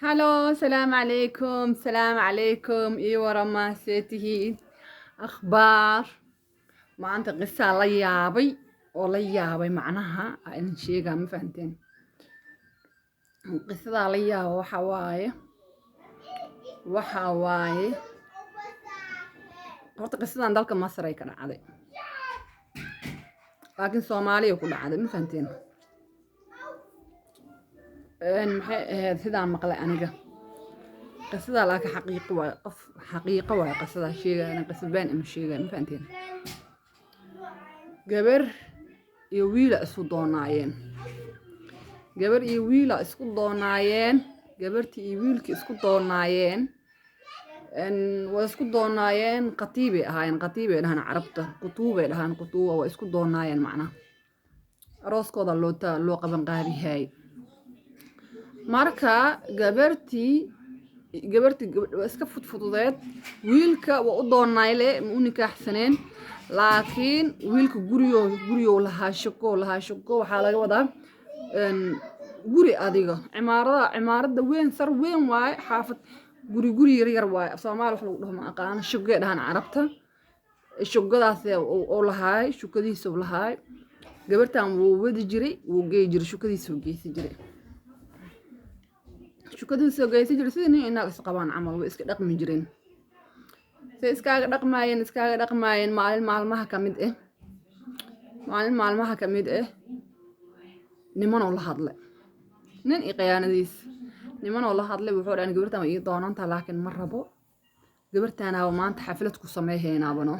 Hello, salaamu calaykum, salaamu calaykum. Ii warama, see tihiin? Akhbaar? Maanta qisaa la yaabay oo la yaabay, macnaha aa idin sheegaa, ma fahanteen? Qisadaa la yaaba waxa waaye horta qisadan dalka Masar ay ka dhacday, laakiin Soomaaliya ku dhacday, ma fahanteen? Maxay ahayd sidaan maqlay aniga qisadaa, laakiin xaqiiqo waaye, qof xaqiiqo waaye qisadaa sheegaya, qisa been ima sheegaya, ma fahanteen? Gabar iyo wiila isu doonaayeen, gabar iyo wiila isku doonaayeen, gabartii iyo wiilkii isku doonaayeen, waa isku doonaayeen. Khatiibay ahaayeen, khatiibay dhahaan Carabta, qutuubay dhahaan, qutuuba. Waa isku doonaayeen, macnaha arooskooda loo qaban qaabihaay. Marka gabartii waa iska fudfududeed. Wiilka waa u doonayle, ma u nikaaxsaneen, laakiin wiilka guriyo lahaa, shaqo lahaa. Shaqo waxaa laga wadaa guri adiga cimaarada, cimaaradda weyn, sar weyn waaye, xaafad guri, guri yar yar waaye. Soomaali wax lagu dhaho ma aqaano, shugay dhahaan Carabta. Shugadaas oo lahaay, shukadiisa lahaay. Gabartan wuu wadi jiray, wuu geey jiray, shukadiisa geysi jiray, shukadiisa geysi jiray. Sidii nin inaag isqabaan camal way iska dhaqmi jireen. Say iskaaga dhaqmaayeen, iskaaga dhaqmaayeen. Maalin maalmaha ka mid ah, maalin maalmaha ka mid ah, nimanoo la hadlay, nin iyo khiyaanadiis, nimanoo la hadlay. Wuxuu dhahan, "Gabartan way ii doonantaa, laakiin ma rabo gabartaanaaba. Maanta xaflad ku sameeyhaynaabano,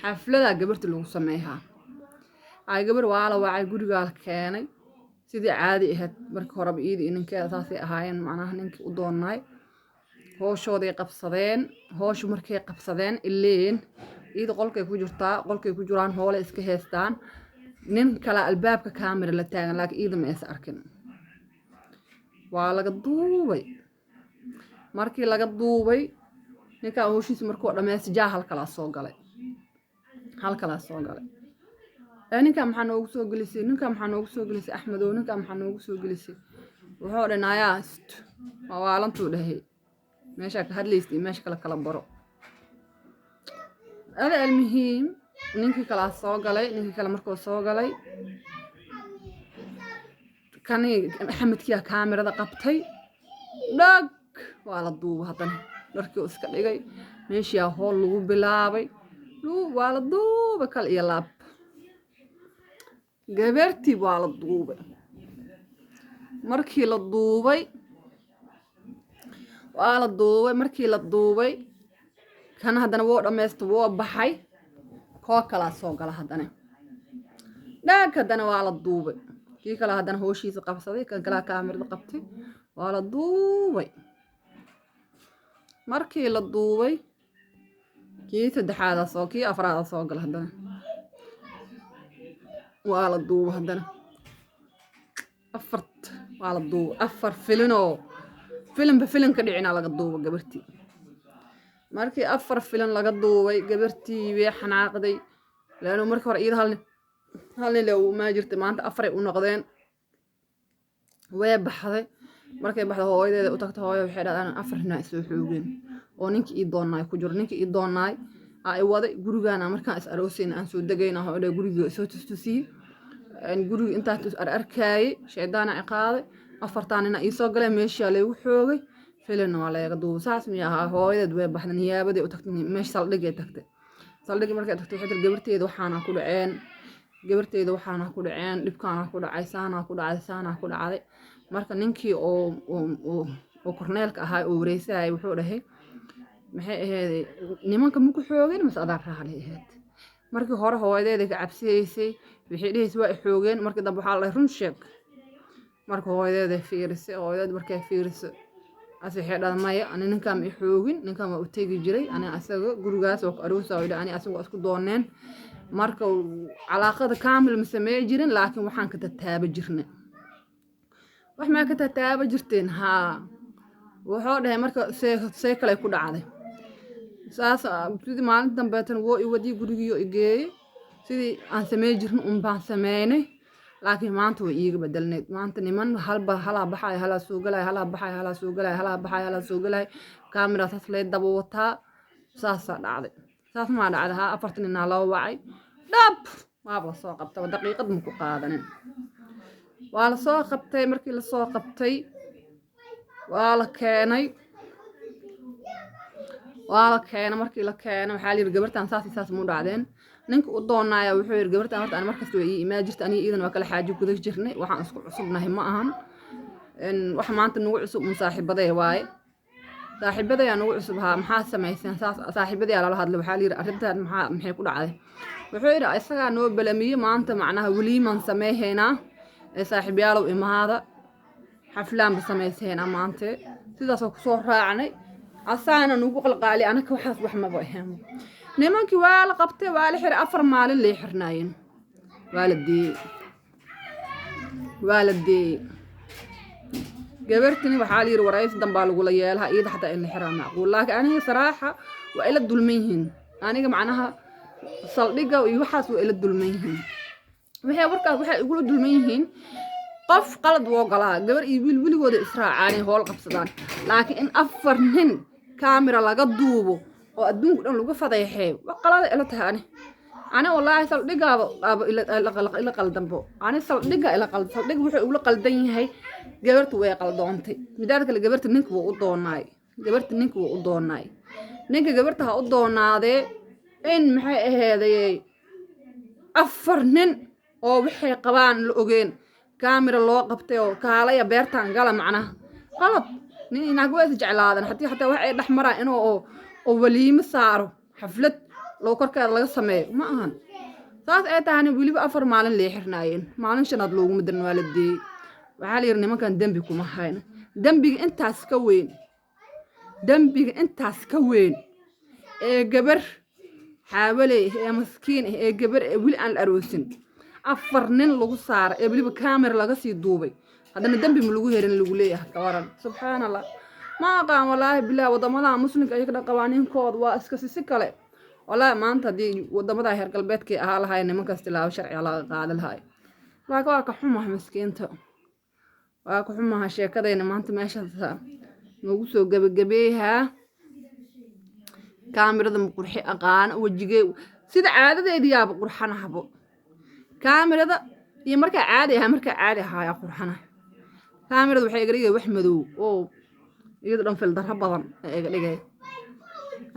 xafladaa gabarta lagu sameeyhaa." Ay gabar waa la wacay, gurigaa la keenay. Sidii caadi ahayd markii horeba iidi ninkeeda saasay ahaayeen, macnaha ninkii u doonaay hooshooday qabsadeen. Hooshu markay qabsadeen, ileen iida qolkay ku jirtaa, qolkay ku jiraan, hoole iska heystaan. Nin kale albaabka kaamira la taagan, laakiin iida ma aysa arkin. Waa laga duubay. Markii laga duubay, ninkan hooshiisa markuu dhammaysta, jaa hal kalaa soo galay, hal kalaa soo galay. "Ee ninkan maxaa noogu soo gelisay? Ninkan maxaa noogu soo gelisay, Axmedow? Ninkan maxaa noogu soo gelisay?" Wuxuu dhan, "Ayaa waa waalantuu," dhahay. "Meeshaa ka hadlaysa iyo meesha kale kala baro ada." Almuhiim, ninkii kalaa soo galay. Ninkii kale markuu soo galay, kani Axmedkiyaa kaamirada qabtay. Dhag, waa la duuba. Haddana dharkii uu iska dhigay, meeshiyaa hool lagu bilaabay, waa la duubay, kal iyo laab. Gabartii waa la duubay. Markii la duubay, waa la duubay. Markii la duubay, kan haddana wuu dhammaysta, wuu baxay. Koo kalaa soo gala haddana. Dhaag, haddana waa la duubay. Kii kale haddana hooshiisa qabsaday, kan kalaa kaamirada qabtay, waa la duubay. Markii la duubay, kii saddexaadaa soo, kii afraadaa soo gala haddana, waa la duubay haddana. Afart waa la duubay, afar filinoo filinba filin ka dhicinaa laga duuba gabartii. Markii afar filin laga duubay, gabartii way xanaaqday, laannu markii hore iyada hal nin le maa jirtay, maanta afaray u noqdeen. Way baxday. Markay baxday, hooyadeeda u tagtay. Hooyo, waxay dhahdaan, "Afar ninaa isoo xoogeen oo ninkii ii doonaay ku jiro. Ninkii ii doonaay aa i waday gurigaana. Markaan is aroosayna, aan soo degayna, hooyada guriga soo tustusiyey. Guriga intaa arkaayey, shaydaana i qaaday. Afartaa nina iisoo galeen, meeshaa laygu xoogay, filinna waa layga duubay. Saas miya ahaa?" Hooyadeed way baxday, niyaabaday u tagtay, meesha saldhigay tagtay. Saldhigii markay tagtay, waxay tiri, "Gabarteeda waxaana ku dhaceen, gabarteeda waxaana ku dhaceen, dhibkaana ku dhacay, saanaa ku dhacday, saanaa ku dhacday." Marka ninkii oo korneelka ahaa oo wareysayay wuxuu dhahay, "Maxay ahayd, nimanka maku xoogeen mase adaa raali ahayd?" Markii hore hooyadeeda ka cabsiyeysay, waxay dhahaysay, "Waa i xoogeen." Markii dambe waxaa la dhahay, "Run sheeg." Marka hooyadeeda fiirisay, hooyadeed markay fiirisay ase waxay dhahday, "Maya, ani ninkaan ma i xoogin. Ninkaan waa u tegi jiray ani asaga gurigaas, waa ku aroosa." Ani asaga waa isku dooneen. Marka calaaqada kaamil ma samey jirin, laakiin waxaan ka tataaba jirnay. "Wax maa ka tataaba jirteen?" "Haa." Wuxuu dhahay, "Marka see kale ku dhacday saas?" "Sidii maalin dambeetana woo i wadiy gurigiyo i geeyey. Sidii aan samey jirin un baan sameynay." Laakiin maanta way iiga bedelneyd. Maanta niman halba halaa baxaya, halaa soo galaya, halaa baxaya, halaa soo galaya, halaa baxaya, halaa soo galaya, kaamira saas lay daba wataa. Saasaa dhacday, saas maa dhacday. Haa, afartan ninaa loo wacay, dhab, waaba lasoo qabtaba, daqiiqad ma ku qaadanin, waa lasoo qabtay. Markii lasoo qabtay waa la keenay, waa la keenay. Markii la keenay waxaa la yidhi, "Gabartan saas iyo saas muu dhacdeen?" Ninka u doonaaya wuxuu yidhi, "Gabartan horta ani markasta way ii imaa jirta, aniga iidan waa kala xaajo guda jirnay. Waxaan isku cusubnahay ma ahan wax maanta nagu cusub un, saaxiibadee waaye, saaxiibadayaa nagu cusub. Haa, maxaa samayseen?" Saas saaxiibadayaa lala hadlay. Waxaa la yidhi, "Arrintan maxay ku dhacday?" Wuxuu yidhi, "Isagaa noo balamiyey maanta, macnaha weliiman sameehaynaa ee saaxiibyaalow imaada, xaflaanba samaysaynaa maante. Sidaasoo kusoo raacnay, asaana nugu qalqaali, anaka waxaas wax maba ahayn." Nimankii waa la qabtay, waa la xiray, 4 maalin lay xirnaayeen. Waa la deeyey, waa la deeyey. Gabartini waxaa la yidhi, waraysi dambaa lagula yeelaha, iyada xataa in la xiraa macquul. Laakiin aniga saraaxa waa ila dulman yihiin. Aniga macnaha saldhigga iyo waxaas waa ila dulman yihiin. Waxay warkaas waxay igula dulman yihiin, qof qalad woo galaa, gabar iyo wiil weligooda israacaanay howl qabsadaan, laakiin in afar nin kaamira laga duubo oo adduunka dhan lagu fadeexeeyo waa qalada ila tahay. Ani wallaahi saldhigaaba aaba ila qaldanbo. Ani saldhiga ila qaldan. Saldhiga wuxuu igula qaldan yahay, gabarta way qaldoontay. Midaada kale, gabarta ninka wuu u doonaay, gabarta ninka wuu u doonaay. Ninka gabarta ha u doonaadee, in maxay aheedayey afar nin oo waxay qabaan la ogeen kaamira loo qabtay oo kaalaya beertan gala, macnaha qalad. Nin inaag waa is jeclaadan, haddii xataa wax ay dhex maraan, inuu oo waliimo saaro, xaflad loo korkeeda laga sameeyo ma ahan. Saas ay tahana weliba 4 maalin lay xirnaayeen, maalin shanaad looguma darin, waa la deeyey. Waxaa la yidhi, nimankan dembi kuma hayna. Dembiga intaas ka weyn, dembiga intaas ka weyn ee gabar xaawaley ee maskiin ah ee gabar ee weli aan la aroosin afar nin lagu saara ee weliba kaamera laga sii duubay, haddana dembi ma lagu herin lagu leeyahay, ka waran? Subxaan Allah, ma aqaan wallaahi bilah. Wadamada muslimka ayaga dhan qawaaniinkooda waa iska sisi kale. Wallaahi maanta haddii wadamada heer galbeedkay ahaa lahaay, nimankaas tilaabo sharciga laga qaadi lahaay. Laakiin waa ka xumaha miskiinta, waa ka xumaha. Sheekadayna maanta meeshaas noogu soo gebagabeeyaa. Kaamirada ma qurxi aqaano wejigee, sida caadadeedii yaaba qurxanahabo kaamirada iyo markaa caadi ahaa, markaa caadi ahaayaa qurxana. Kaamirada waxay iga dhigay wax madow oo iyada dhan fildarro badan ee iga dhigay.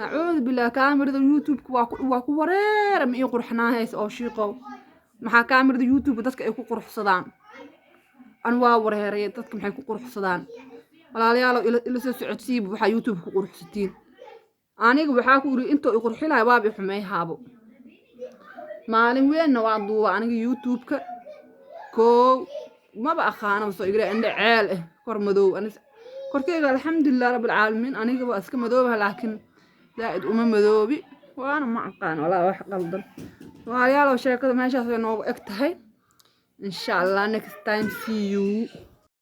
Acuudu billah, kaamirada YouTube-ka waa ku wareera, ma ii qurxanaahaysa oo shiiqow. Maxaa kaamirada YouTube dadka ay ku quruxsadaan? An waa wareeray. Dadka maxay ku quruxsadaan? Walaalayaalow, ila soo socodsiiba waxaa YouTube ku quruxsatiin. Aniga waxaa ku iri intoo i qurxilaya waaba i xumeeyhaabo. Maalin weynna waa duuba aniga YouTube-ka koow, maba aqaano soo igra indhe ceel eh, kor madow. Korkeyga alxamdulilah rabbilcaalamiin, aniga waa iska madoobaha, laakiin zaa'id uma madoobi, waana ma aqaan walaa wax qaldan. Walaalayaalow, sheekada meeshaas way noogu eg tahay. Insha Allah next time, see you.